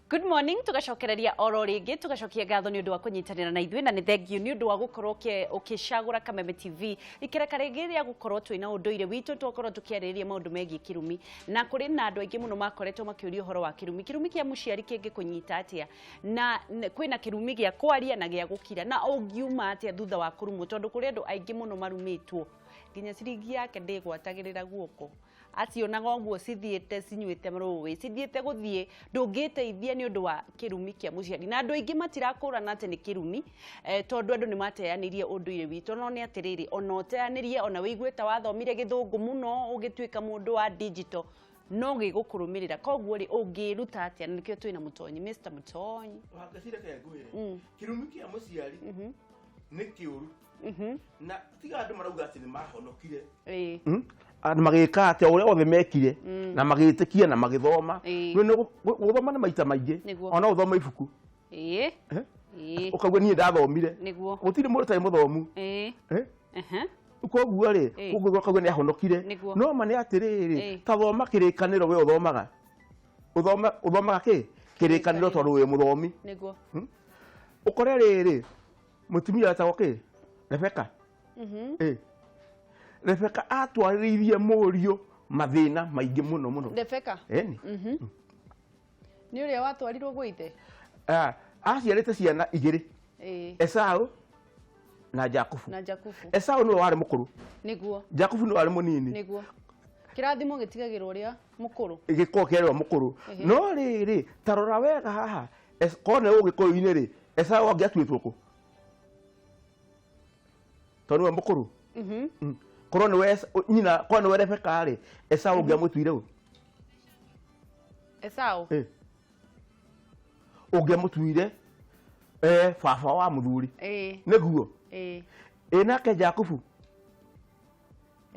Good morning, tugacokereria oro ringi, tugacokia ngatho ni undu wa kunyitanira na ithuĩ, na nĩ thengiũ nĩ ũndũ wa gũkorwo ũkĩcagũra Kameme TV ikereka rĩngĩ rĩa gũkorwo twĩna ũndũire witũ. Twakorwo tũkĩarĩrĩria maũndũ megiĩ kĩrumi, na kũrĩ na andũ aingĩ mũno makoretwo makĩũria ũhoro wa kĩrumi. Kĩrumi kĩa mũciari kĩngĩkũnyita atĩa, na kwĩna kĩrumi gĩa kwaria na gĩa gũkira, na ũngiuma atĩa thutha wa kũrumwo, tondũ kũrĩ andũ aingĩ mũno marumĩtwo nginya ciringi yake ndĩgwatagĩrĩra guoko, acionaga ũguo cithiĩte cinyuĩte rũĩ, cithiĩte gũthiĩ, ndũngĩteithia nĩ ũndũ wa kĩrumi kĩa mũciari. Na andũ aingĩ matirakũrana atĩ nĩ kĩrumi, tondũ andũ nĩ mateanĩirie ũndũire witũ. No nĩ atĩrĩrĩ, ona ũteanĩrie, ona wĩigue ta wathomire gĩthũngũ mũno ũgĩtuĩka mũndũ wa digital, no gĩgũkũrũmĩrĩra. Koguo rĩ, ũngĩruta atĩa? Na nĩkĩo twĩna Mũtonyi, Mr Mũtonyi. Wangacira ke ngwĩre, kĩrumi kĩa mũciari nĩ kĩũru, na tiga andũ marauga atĩ nĩ mahonokire, andũ magĩka atĩa ũrĩa othe mekire na magĩtĩkia na magĩthoma. Nĩ gũthoma nĩ maita maingĩ. Ona ũthoma ibuku, ũkauga niĩ ndathomire. Gũtirĩ mũndũ ũtarĩ mũthomu. Eh? Koguo rĩ, koguo ũkauga nĩ ahonokire. No ma nĩ atĩrĩrĩ, ta thoma Kĩrĩkanĩro. We ũthomaga, ũthomaga kĩ Kĩrĩkanĩro, tondũ wĩ mũthomi. Ũkore rĩrĩ, mũtumia wetagwo kĩ, Rebeka. Rebeka atwarĩrĩirie mũriũ mathĩna maingĩ mũno mũno. Rebeka? Ĩni. Nĩ ũrĩa watwarirwo gwĩ ithe? Ah, aciarĩte ciana igĩrĩ, Esau na Jakubu. Na Jakubu. Esau nĩwe warĩ mũkũrũ, Jakubu nĩwe warĩ mũnini. Nĩguo kĩrathimo gĩtigagĩrwo ũrĩa mũkũrũ. Gĩkorwo kĩarĩ wa mũkũrũ. No rĩrĩ, ta rora wega haha, korwo nĩ Ũgĩkũyũ-inĩ rĩ, Esau angĩatuĩtwo kũ, tondũ nĩwe mũkũrũ? Korwo nĩwe nyina, korwo nĩwe Rebeka rĩ, Esau ũngĩamũtuire ũ? Esau? Ũngĩamũtuire baba wa mũthuri. Nĩguo. Ĩ nake Jakubu?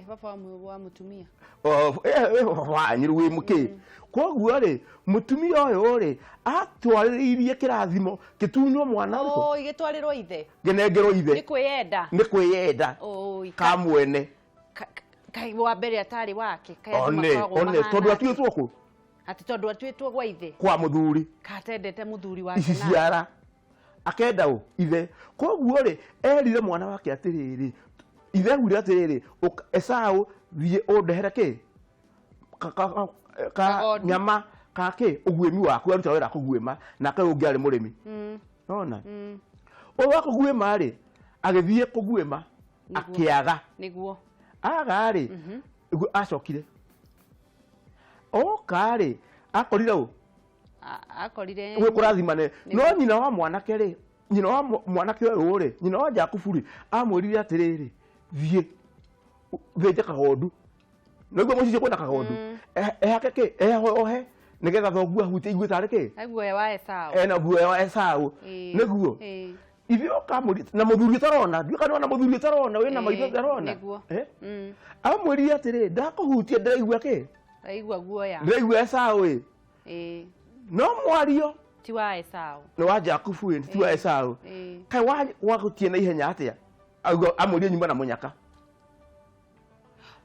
Baba wa mũtumia. Baba wanyu wĩ mũkĩ. Koguo rĩ, mũtumia ũyũ rĩ, atwarĩrĩirie kĩrathimo kĩtunywo mwana ũrĩkũ? Oh, igĩtwarĩrwo ithe. Ngĩnengerwo ithe. Nĩ kwĩyenda. Nĩ kwĩyenda. Oi, ka mwene. Kaĩ wa mbere atarĩ wake? Kaĩ andũ one makoragwo one mahana tondũ atĩa? atuĩtwo kũ? Atĩ tondũ atuĩtwo gwa ithe. Kwa mũthuri. Katendete mũthuri wake ici na ciara akenda ũ ithe. Koguo rĩ, erire mwana wake atĩrĩrĩ, ithe augire atĩrĩrĩ, "Esau, thiĩ ũndehere kĩ ka Kagondu. nyama ka kĩ ũguĩmi waku." Aruta wĩra kũguĩma, nake ũyũ ũngĩ arĩ mũrĩmi. Nona ũyũ wa kũguĩma rĩ, agĩthiĩ kũguĩma, akĩaga. Aga rĩ, nĩguo acokire oka rĩ, akorire ũ? Akorire gwĩ kũrathimane. No nyina wa mwanake rĩ, nyina wa mwanake ũyũ rĩ, nyina wa Jakubu rĩ, amwĩrire atĩrĩrĩ, thiĩ thĩnje kagondu. Nĩguo mũcicio kwĩna kagondu. Ehake kĩ, ehohe, nĩgetha thoguo ahutie igue tarĩ kĩ. Guoya wa Esau. Ena guoya wa Esau. Nĩguo. Ithuĩ ũkamũri na mũthuri ũtarona, ndiũĩ kana ona mũthuri ũtarona wĩna maitho ũtarona. Eh? Amwĩrire atĩrĩ, ndakũhutia ndĩraigua kĩ? Aigua guoya. Ndĩraigua Esau ĩ. No mwario ti wa Esau. Nĩ wa Jakubu ĩ, ti wa Esau. Kaĩ wagũtie na ihenya atĩa? Auga amwĩrire nyuma na mũnyaka.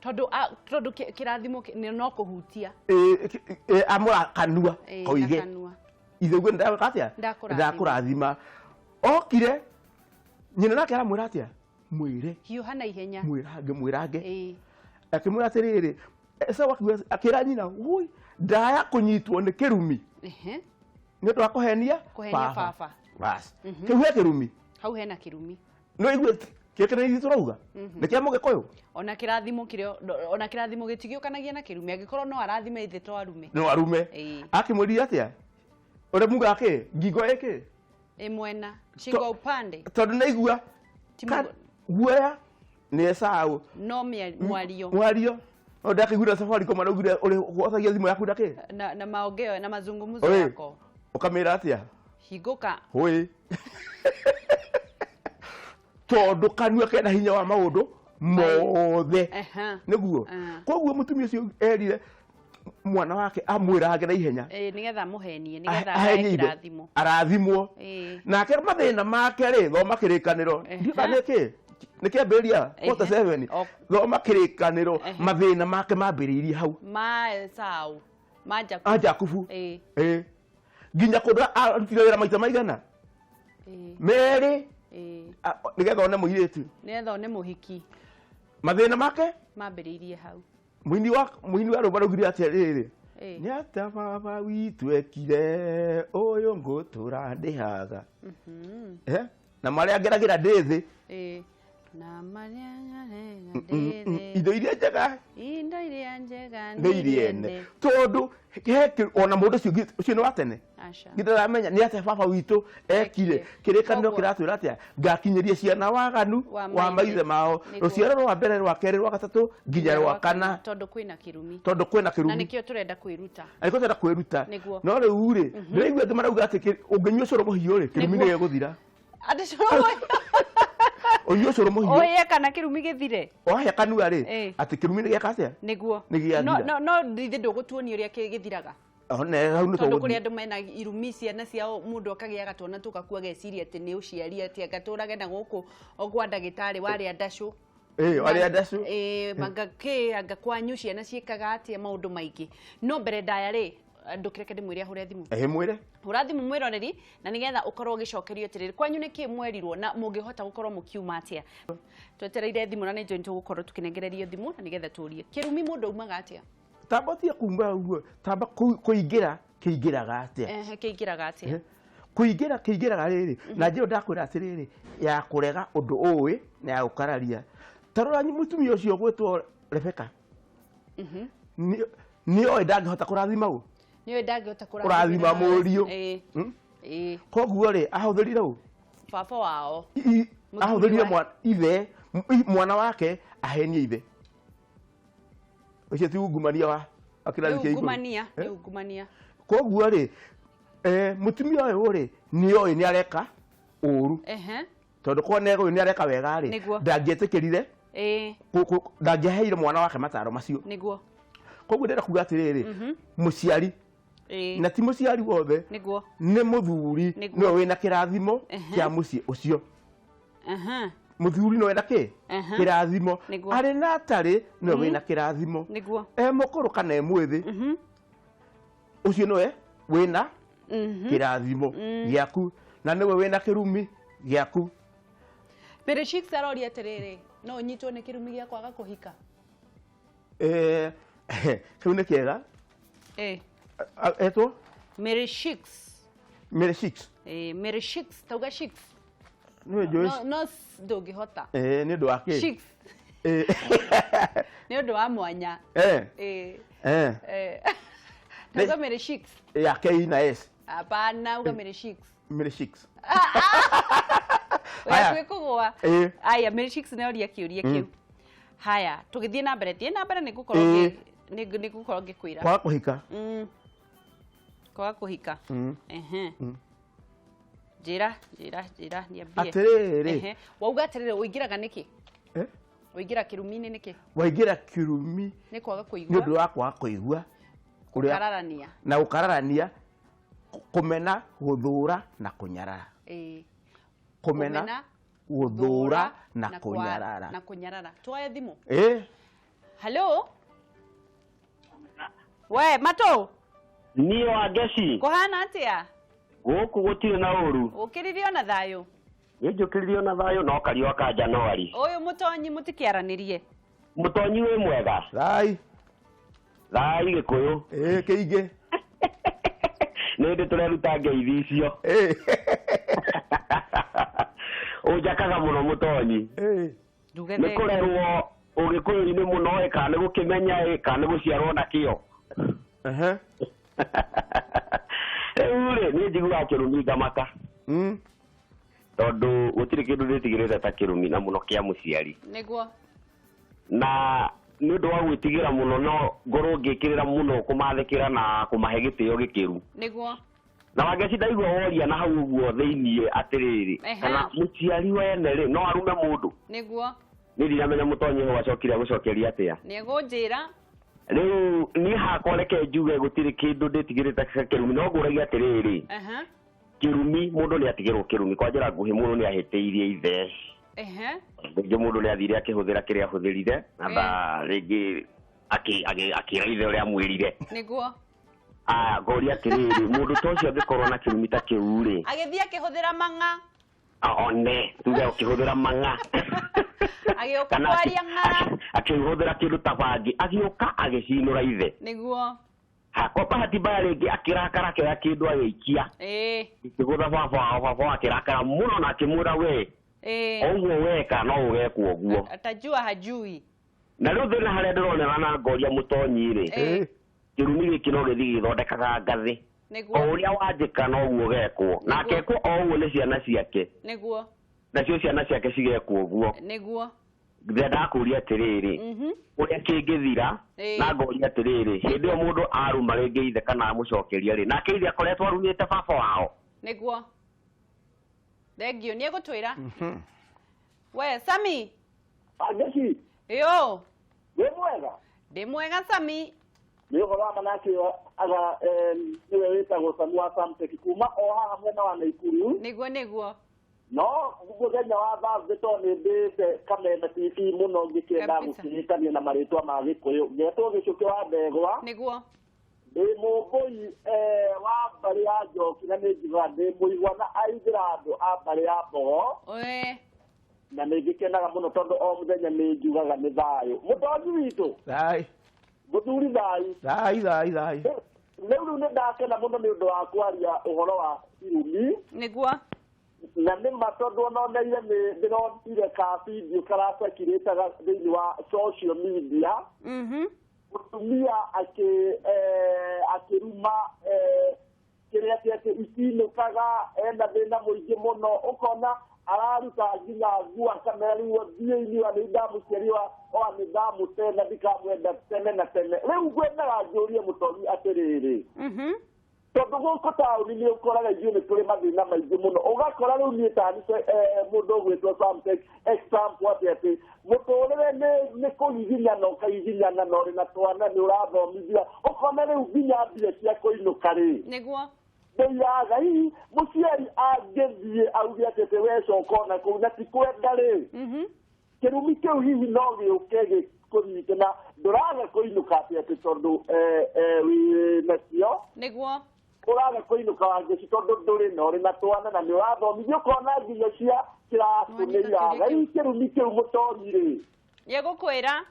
Tondũ kĩrathimo no kũhutia. Ĩ, amũra kanua Na koige kanua. Ithe ugue ndagwĩka atĩa? Ndakũrathima. Ndakũrathima. Okire nyina nake aramwĩra atĩa? Mwĩre. Hiũha na ihenya. Mwĩrange, mwĩrange. Akĩmwĩra atĩrĩrĩ, Esau akiuga, akĩra nyina, wui, ndaya kũnyitwo nĩ kĩrumi nĩ ũndũ wa kũhenia Kũhenia baba. Bas. Kĩu he kĩrumi. Hau hena kĩrumi. No igue kĩrĩa ithuĩ tũrauga nĩ kĩa Mũgĩkũyũ. Ona kĩrathimo kĩrĩa, ona kĩrathimo gĩtigĩũkanagia na kĩrumi, angĩkorwo no arathime ithe to arume. No arume. Akĩmwĩrire atĩa? Ũrĩa mugaga kĩ ngingo ĩkĩ? Ĩ mwena shingo upande. Tondũ nĩaigua Ti guoya nĩ Esau. No mwario. Mwario no ndakĩiguire Safaricom araugire ũrĩ thimũ yaku na kĩ? Na maongeo na mazungumzo Oi. yako. Ũkamĩra atĩa? Hingũka. Hũĩ, tondũ kanua kena hinya wa maũndũ mothe. Nĩguo. Koguo mũtumia ũcio erire mwana wake amwĩrange na ihenya. Ĩ, nĩgetha amũhenie, nĩgetha ahenie agae ithe. kĩrathimo. Arathimwo. Nake mathĩna make rĩ, thoma Kĩrĩkanĩro. Ndiũĩ kana nĩ kĩ, nĩ Kĩambĩrĩria 47. Thoma Kĩrĩkanĩro. Mathĩna make mambĩrĩirie hau. Ma Esau, ma Jakubu. A Jakubu. Ĩ. Nginya kũndũ arutire wĩra maita maigana merĩ nĩgetha one mũirĩtu, nĩgetha one mũhiki. Mathĩna make mambĩrĩirie hau. Mũini wa rwĩmbo araugire atĩrĩrĩ, nĩ atĩa baba witũ ekire ũyũ ngũtũra ndĩhaga, na marĩa ngeragĩra ndĩ thĩ, na marĩa ngeragĩra ndĩ thĩ, indo iria njega, indo iria njega nĩ iriene. Tondũ ona mũndũ ũcio nĩ wa tene, ndĩramenya nĩ atĩa baba witũ ekire. Kĩrĩkanĩro kĩratwĩra atĩa? Ngakinyĩria ciana waganu wa maithe mao, rũciaro rwa mbere, rwa kerĩ, rwa gatatũ nginya rwa kana, tondũ kwĩna kĩrumi, tondũ kwĩna kĩrumi, na nĩkĩo tũrenda kwĩruta, na nĩkĩo tũrenda kwĩruta. No rĩu rĩ, ndĩraigua angĩ marauga atĩ ũngĩnyua ũcũrũ mũhiũ rĩ, kĩrumi nĩ gĩgũthira. Atĩ cũrũ mũhiũ? Ũnyue ũcũrũ mũhiũ ũhĩe kana kĩrumi gĩthire? Wahĩa kanua rĩ, atĩ kĩrumi nĩ gĩaka atĩa? Nĩguo. Nĩ gĩathira. No ithe ndũgũtuonia ũrĩa gĩthiraga. Tondũ kũrĩ andũ mena irumi ciana ciao, mũndũ akagĩaga twana tũgakua ageciria atĩ nĩ ũciari, atĩ angatũrage na gũkũ kwa ndagĩtarĩ warĩa ndacũ. Warĩa ndacũ. Anga kĩ, anga kwanyu ciana ciĩkaga atĩa, maũndũ maingĩ. No mbere ndaya rĩ, ndũkĩreke ndĩmwĩre ahũre thimũ. Mwĩre. Hũra thimũ mwĩroreri, na nĩgetha ũkorwo ũgĩcokerio atĩrĩrĩ, kwanyu nĩkĩ mwerirwo na mũngĩhota gũkorwo mũkiuma atĩa? Twetereire thimũ na nĩ njũĩ nĩtũgũkorwo tũkĩnengererio thimũ na nĩgetha tũrie. Kĩrumi mũndũ aumaga atĩa? Tamba ũtige kuma ũguo, tamba kũingĩra kĩingĩraga atĩa? Kĩingĩraga atĩa? Kũingĩra kĩingĩraga rĩrĩ, na njĩra ndakwĩra atĩrĩrĩ, ya kũrega ũndũ ũĩ na ya gũkararia. Ta rora mũtumia ũcio ũgwĩtwo Rebecca. Nĩoĩ ndangĩhota kũrathima ũ? Nĩoĩ ndangĩhota kũrathima mũriũ. Koguo rĩ, ahũthĩrire ũ? Baba wao. Ahũthĩrire ithe, mwana wake ahenie ithe. Ũcio ti ungumania wa kĩrathi kĩa igũrũ. Nĩ ungumania. Koguo rĩ, mũtumia ũyũ rĩ, nĩoĩ nĩ areka ũru. Tondũ korwo nĩ nĩ areka wega rĩ, ndangĩetĩkĩrire, ndangĩaheire mwana wake mataro macio. Nĩguo. Koguo ndĩrenda kuga atĩrĩrĩ, mũciari, na ti mũciari wothe, nĩguo, nĩ mũthuri nĩwe wĩna kĩrathimo kĩa mũciĩ ũcio. Mũthuri nĩwe wĩna kĩ? Kĩrathimo. Arĩ na atarĩ nĩwe wĩna kĩrathimo. Nĩguo. E mũkũrũ kana e mwĩthĩ, ũcio nĩwe wĩna kĩrathimo gĩaku, na nĩwe wĩna kĩrumi gĩaku. Mary Shix aroria atĩrĩrĩ, no ũnyitwo nĩ kĩrumi gĩa kwaga kũhika? Kĩu nĩ kĩega. Etwo? Mary Shix. Mary Shix. Mary Shix, tauga Shix. Nĩ njũĩ. No ndũngĩhota. Nĩ ũndũ wa kĩ? Shix. Nĩ ũndũ wa mwanya. Tauga Mary Shix. Ya K na S. Hapana, uga Mary Shix. Mary Shix. Aya. Kũgũa. Aya, Mary Shix nĩ oria kĩũria kĩu. Haya, tũgĩthiĩ na mbere, thiĩ na mbere nĩ ngũkorwo ngĩkwĩra. Kwaga kũhika. Kwaga kũhika. Njĩra, niambie. Atĩrĩrĩ. Wauga atĩrĩrĩ, ũingĩraga nĩkĩ? Ũingĩra kĩrumi-inĩ nĩkĩ? Waingĩra kĩrumi nĩ kwaga kũigua. Nĩ ũndũ wa kwaga kũigua. Gũkararania. Na gũkararania, kũmena, gũthũra na kũnyarara. Kũmena, gũthũra na kũnyarara. Na kũnyarara. Tuoye thimũ. Hello? We, Matũ? Niĩ wa Ngeci. Kũhana atĩa? Gũkũ gũtirĩ na ũru. Ũkĩrĩrio na thayũ? Nĩnjũkĩrĩrio na thayũ no kariũa ka Januari. Ũyũ mũtonyi mũtikĩaranĩrie. Mũtonyi wĩ mwega? Thai. Thai Gĩkũyũ. Kĩingĩ. Nĩ hĩndĩ tũreruta ngeithi icio. Ũnjakaga mũno mũtonyi. Nĩ kũrerwo ũgĩkũyũ-inĩ mũno kana nĩ gũkĩmenya kana nĩ gũciarwo nakĩo. Rĩu rĩ, niĩ njiguaga kĩrumi ngamaka. Tondũ gũtirĩ kĩndũ ndĩtigĩrĩte ta kĩrumi na mũno kĩa mũciari. Nĩguo. Na nĩ ũndũ wa gwĩtigĩra mũno no ngorwo ngĩkĩrĩra mũno kũmathĩkĩra na kũmahe gĩtĩo gĩkĩru. Nĩguo. Na Wangeci ndaigua woria na hau ũguo thĩiniĩ atĩrĩrĩ, kana mũciari wene rĩ no arume mũndũ? Nĩguo. Niĩ ndiramenya mũtonyi hau acokire agũcokeria atĩa. Nĩegũnjĩra. Rĩu niĩ hakwa reke njuge gũtirĩ kĩndũ ndĩtigĩrĩte ta kĩrumi, no ngũragia atĩrĩrĩ, kĩrumi mũndũ nĩ atigĩrwo kĩrumi kwa njĩra nguhĩ, mũndũ nĩ ahĩtĩirie ithe. Rĩngĩ mũndũ nĩ athire akĩhũthĩra kĩrĩa ahũthĩrire, na rĩngĩ akĩra ithe ũrĩa amwĩrire. Nĩguo. Aya, ngoria atĩrĩrĩ, mũndũ ta ũcio angĩkorwo na kĩrumi ta kĩu rĩ, Agĩthiĩ akĩhũthĩra mang'a. One tuge ũkĩhũthĩra mang'a. Agĩũka Kana kwaria ng'ara. Akĩhũthĩra kĩndũ ta bangi, agĩũka agĩcinũra ithe. Nĩguo. Kwa bahati mbaya rĩngĩ akĩrakara akĩoya kĩndũ agĩikia. Gĩkĩgũtha baba wao, baba wao akĩrakara mũno na akĩmwĩra we. Ũguo weka no ũgekwo ũguo. Atajua hajui. Na rĩu thĩna harĩa ndĩronera na ngoria mũtonyi rĩ. Kĩrumi gĩkĩ no gĩthiĩ gĩgĩthondekaga ngathĩ. Nĩguo. O ũrĩa wanjĩka noguo gekwo. Na akekwo o ũguo nĩ ciana ciake. Nĩguo. Nacio ciana ciake cigekwo ũguo. Nĩguo. Ndĩrendaga kũũria atĩrĩrĩ, ũrĩa kĩngĩthira, na ngoria atĩrĩrĩ, hĩndĩ ĩyo mũndũ aruma rĩngĩ ithe kana amũcokeria rĩ, nake ithe akoretwo arumĩte baba wao. Nĩguo. Thank you, nĩ egũtwĩra. We, Sami. Angeci. Yo. Wĩ mwega? Ndĩ mwega, Sami. Nĩ ũhoro wa manake aga nĩwe wĩtagwo Sami wa Samtech kuma o haha mwena wa Naikuru. Nĩguo, nĩguo. No mũthenya wa Thursday tondũ nĩ ndĩte Kameme TV mũno ngĩkĩenda gũkĩhĩtania na marĩtwa ma Gĩkũyũ. Ngetwo Gĩcũkĩ wa Ndegwa. Nĩguo. Ndĩ mũmbũi wa mbarĩ ya Njoki na nĩ njugaga ndĩ mũigua na aithĩra andũ a mbarĩ ya Mbogo. Na nĩ ngĩkenaga mũno tondũ o mũthenya nĩ njugaga nĩ thayũ. Mũtonyi witũ. Thayũ. Mũthuri thayũ. Thayũ, thayũ, thayũ. Rĩu rĩu nĩ ndakena mũno nĩ ũndũ wa kwaria ũhoro wa irumi. Nĩguo. Na nĩ ma tondũ ona oneire nĩ ndĩronire ka video karacekirĩtaga thĩinĩ wa social media. Mũtumia akĩruma kĩrĩa kĩ atĩ itinũkaga, ena thĩna mũingĩ mũno, ũkona araruta nginya nguo akamera rĩu thiĩ inyuĩ nĩ ndamũciari wa nĩ ndamũte na ndikamwenda tene na tene. Rĩu ngwendaga njũrie mũtonyi atĩrĩrĩ. Tondũ gũkũ taũni nĩ ũkoraga ithuĩ nĩ tũrĩ mathĩna maingĩ mũno. Ũgakora rĩu niĩ ta niĩ, mũndũ ũgwĩtwo Samtech, example atĩ atĩ mũtũrĩre nĩ kũgiginyana ũkagiginyana na ũrĩ na twana nĩ ũrathomithia. Ũkona rĩu nginya mbia cia kũinũka rĩ. Nĩguo. Ndĩiraga hihi mũciari angĩthiĩ auge atĩ atĩ we coka ona kũu na ti kwenda rĩ. Kĩrumi kĩu hihi no gĩũke gĩkũnyite na ndũraga kũinũka atĩ atĩ tondũ wĩ nacio. Nĩguo. Ũraga kũinũka wangeci tondũ ndũrĩ na ũrĩ na twana na nĩ ũrathomithio ũkona nginya cia kĩratũ nĩ Nĩwanyita iraga. kĩũria Hihi kĩu. kĩrumi kĩu mũtonyi rĩ. Nĩegũkwĩra.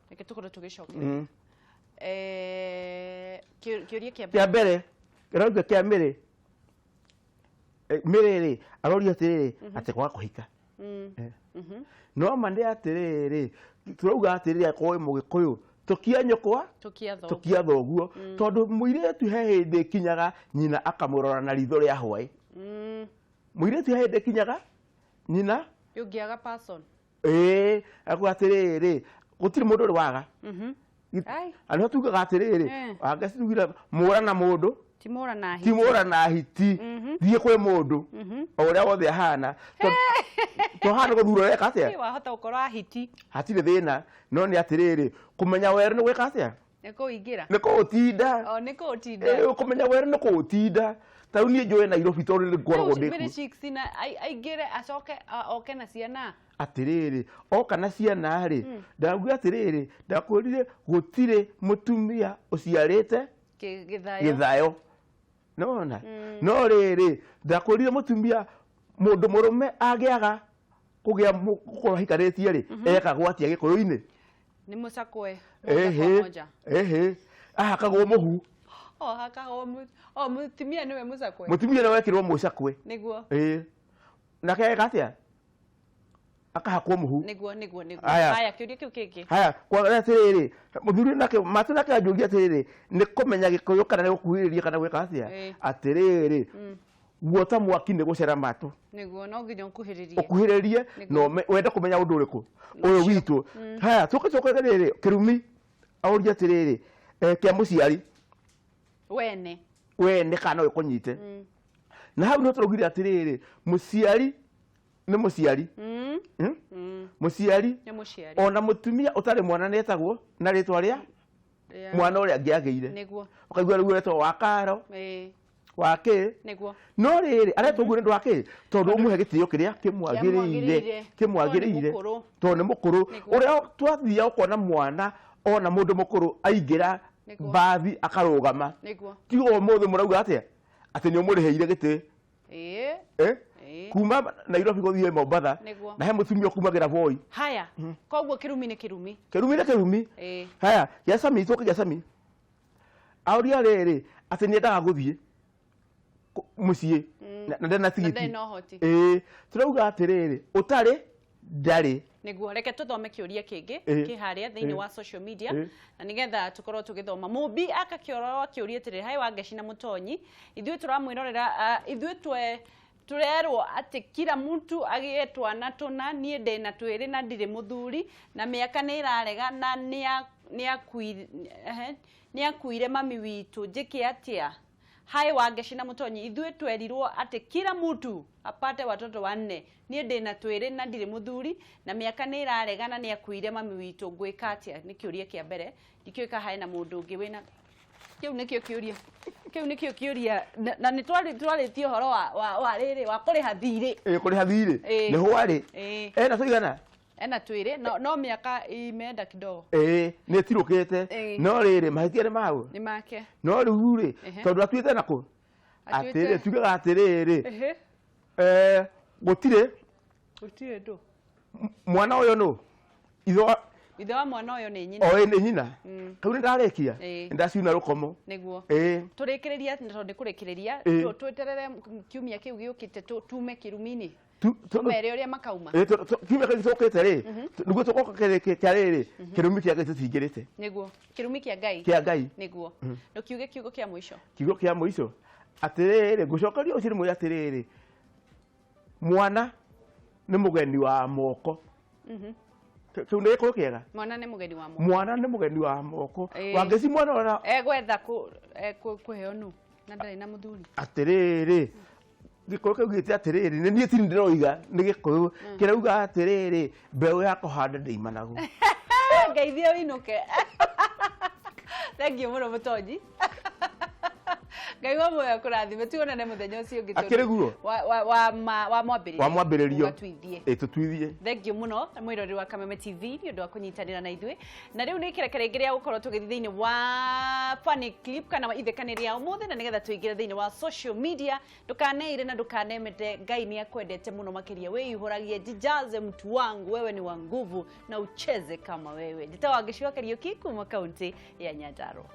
Reke tũkorwo tũgĩcokera. Kĩũria kĩa Kĩa mbere, kĩrauga kĩa Mĩrĩ. Mĩrĩ rĩ, aroria atĩrĩrĩ, atĩ kwaga kũhika. No ma nĩ atĩrĩrĩ, tũrauga atĩrĩrĩ akorwo wĩ Mũgĩkũyũ, tũkia nyũkwa, Tũkia thoguo. tũkia thoguo. Tondũ mũirĩtu he hĩndĩ ĩkinyaga nyina akamũrora na ritho rĩa hwaĩ. Mũirĩtu he hĩndĩ ĩkinyaga nyina Ũngĩaga person. Akuga atĩrĩrĩ, gũtirĩ mũndũ ũrĩ waga. Ai. Na nĩho tugaga atĩrĩrĩ, wangeci tugire mũra na mũndũ, Ti mũra na hiti. Ti mũra na hiti. Thiĩ kwĩ mũndũ. O ũrĩa wothe ahana. To hana gũthura ũreka atĩa? Wahota gũkorwo ahiti. Hatirĩ thĩna, no nĩ atĩrĩrĩ, kũmenya werũ nĩ gwĩka atĩa? Nĩ kũingĩra. Nĩ kũũtinda. O, nĩ kũũtinda. Kũmenya werũ nĩ kũũtinda. Ta rĩu niĩ njũĩ Nairobi tondũ nĩ ngoragwo Rĩu ndĩ Mary kuo. Chicks na aingĩre acoke, oke na ciana. Atĩrĩrĩ, oka na ciana rĩ, ndakuga atĩrĩrĩ, ndakwĩrire gũtirĩ mũtumia ũciarĩte Gĩthayo. Gĩthayo. Nĩwona? No rĩrĩ, ndakwĩrire mũtumia, mũndũ mũrũme angĩaga kũgĩa gũkorwo ahikanĩtie rĩ, ekagwo atĩa Gĩkũyũ-inĩ? Nĩ mũcakwe, moja kwa moja. Ahakagwo mũhu. O, ahakagwo o, mũtumia nĩwe mũcakwe. Mũtumia nĩwe wekĩrwo mũcakwe. Nĩguo. Nake eka atĩa? Akahakwo mũhu. Nĩguo, nĩguo, nĩguo. Haya. Haya, kĩũria kĩu kĩngĩ. Haya, kwa atĩrĩrĩ, mũthuri nake, matũ nake anjũria atĩrĩrĩ, nĩ kũmenya Gĩkũyũ kana nĩ gũkuhĩrĩria kana gwĩka atĩa? Atĩrĩrĩ, guota mwaki nĩ gũcera matũ. Nĩguo, no nginya ũkuhĩrĩrie. Ũkuhĩrĩrie, Nĩguo. na wende kũmenya ũndũ ũrĩkũ? Ũyũ witũ. Haya, tũke tũke rĩrĩ, kĩrumi, aũria atĩrĩrĩ, kĩa mũciari. Wene. Wene kana no ĩkũnyite. Na hau nĩho tũraugire atĩrĩrĩ, mũciari nĩ mũciari. Mũciari Nĩ mũciari. Ona mũtumia ũtarĩ mwana nĩetagwo na rĩtwa rĩa mwana ũrĩa angĩagĩire. Nĩguo. Ũkaigua rĩu etagwo wa Karo. Wa kĩ? Nĩguo. No rĩrĩ, aretwo ũguo nĩ ũndũ wa kĩ? Tondũ ũmũhe gĩtĩo kĩrĩa kĩmwagĩrĩire. Kĩmwagĩrĩire. Kĩmwagĩrĩire. Tondũ nĩ mũkũrũ. Tondũ nĩ mũkũrũ. Nĩguo. Ũrĩa twathiaga ũkona mwana ona mũndũ mũkũrũ aingĩra Mbathi akarũgama. Nĩguo. Ti ũmũthĩ mũrauga atĩa? Atĩ nĩ ũmũrĩhĩire gĩtĩ. Ĩĩ. Kuma Nairobi gũthiĩ Mombatha. Na he mũtumia ũkumagĩra Voi. Haya. Koguo kĩrumi nĩ kĩrumi. Kĩrumi nĩ kĩrumi. Haya, gĩa Sami tũke gĩa Sami. Aũria rĩrĩ atĩ nĩ endaga gũthiĩ mũciĩ na ndarĩ na tigiti. Na ndarĩ na ũhoti. Tũrauga atĩrĩrĩ, ũtarĩ ndarĩ. Nĩguo reke tũthome kĩũria kĩngĩ kĩ harĩa thĩinĩ wa social media na nĩgetha tũkorwo tũgĩthoma. Mũmbi akakĩorwo akĩũria atĩrĩrĩ, hai Wangeci na Mũtonyi, ithuĩ tũramwĩrorera, ithuĩ tũrerwo atĩ kila mtu agĩe twana tũna, niĩ ndĩna twĩrĩ na ndirĩ mũthuri na mĩaka nĩ ĩrarega na nĩakuire mami witũ, njĩke atĩa? Hai Wangeci na Mũtonyi, ithuĩ twerirwo atĩ kila mtu apate watoto wanne, niĩ ndĩna twĩrĩ na ndirĩ mũthuri na mĩaka nĩ ĩrarega na nĩakuire mami witũ, ngwĩka atĩa? Nĩ kĩũria kĩa mbere. Ndikĩũĩ kana hena mũndũ ũngĩ wĩna kĩu nĩkĩo kĩũria. Kĩu nĩkĩo kĩũria na nĩ twarĩtie ũhoro wa rĩrĩ wa kũrĩha thirĩ. Kũrĩha thirĩ. Nĩ hwarĩ. Ena tũigana? Ena twĩrĩ no mĩaka imeenda kidogo. Nĩ ĩtirũkĩte. No rĩrĩ mahĩtia nĩ maũ? Nĩ make. No rĩu rĩ tondũ atuĩte nakũ? Atĩrĩ tugaga atĩrĩrĩ. Gũtirĩ. Gũtirĩ ndũ. Mwana ũyũ nũ? Ithe wa mwana ũyũ nĩ nyina. Nĩ nyina. Kau nĩ ndarĩkia. Nĩ ndaciuna rũkomo. Nĩguo. Tũrĩkĩrĩria tondũ nĩ kũrĩkĩrĩria, tweterere kiumia kĩu gĩũkĩte tume kĩrumi-inĩ. Tũmere ũrĩa makauma. Kiumia kĩu gĩũkĩte rĩ, nĩguo tũgoka kĩa rĩrĩ, kĩrumi kĩa Ngai tũtingĩrĩte. Nĩguo. Kĩrumi kĩa Ngai. Kĩa Ngai. Nĩguo. Ndũkiuge kiugo kĩa mũico. Kiugo kĩa mũico. Atĩrĩrĩ, ngũcokeria ũcio nĩ mwĩre atĩrĩrĩ. Mwana nĩ mũgeni wa moko. Kĩu nĩ gĩkũyũ kĩega? Mwana nĩ mũgeni wa moko. Mwana nĩ mũgeni wa moko. Wangeci mwana ũrĩa egwetha kũheo nũ na ndarĩ na mũthuri. Atĩrĩrĩ, gĩkũyũ kĩu gĩte atĩrĩrĩ, nĩ niĩ tini ndĩroiga nĩ gĩkũyũ kĩrauga atĩrĩrĩ, mbeũ ya kũhanda ndĩimanagwo. Ngeithie ũinũke. Thank you mũno Mũtonyi. Ngai wa muoyo akũrathime, tuonane mũthenya ũcio ũngĩ tondũ Akĩrĩ guo? wa mwambĩrĩrio. Wa mwambĩrĩrio. Ũgatuithie. Tũtuithie. Thank you mũno mwĩroreri wa Kameme TV nĩ ũndũ wa kũnyitanĩra na ithuĩ. Na rĩu nĩ kĩreke rĩngĩ rĩa gũkorwo tũgĩthiĩ thĩinĩ wa funny clip kana ithekani rĩa ũmũthĩ na nĩgetha tũingĩre thĩinĩ wa social media. Ndũkaneire na ndũkanemete, Ngai nĩ akwendete mũno makĩria. Wĩihũragie, jijaze mtu wangu, wewe ni wa nguvu na ucheze kama wewe. Njĩtagwo Wangeci wa Kariũki kuma kaunti ya Nyandarua.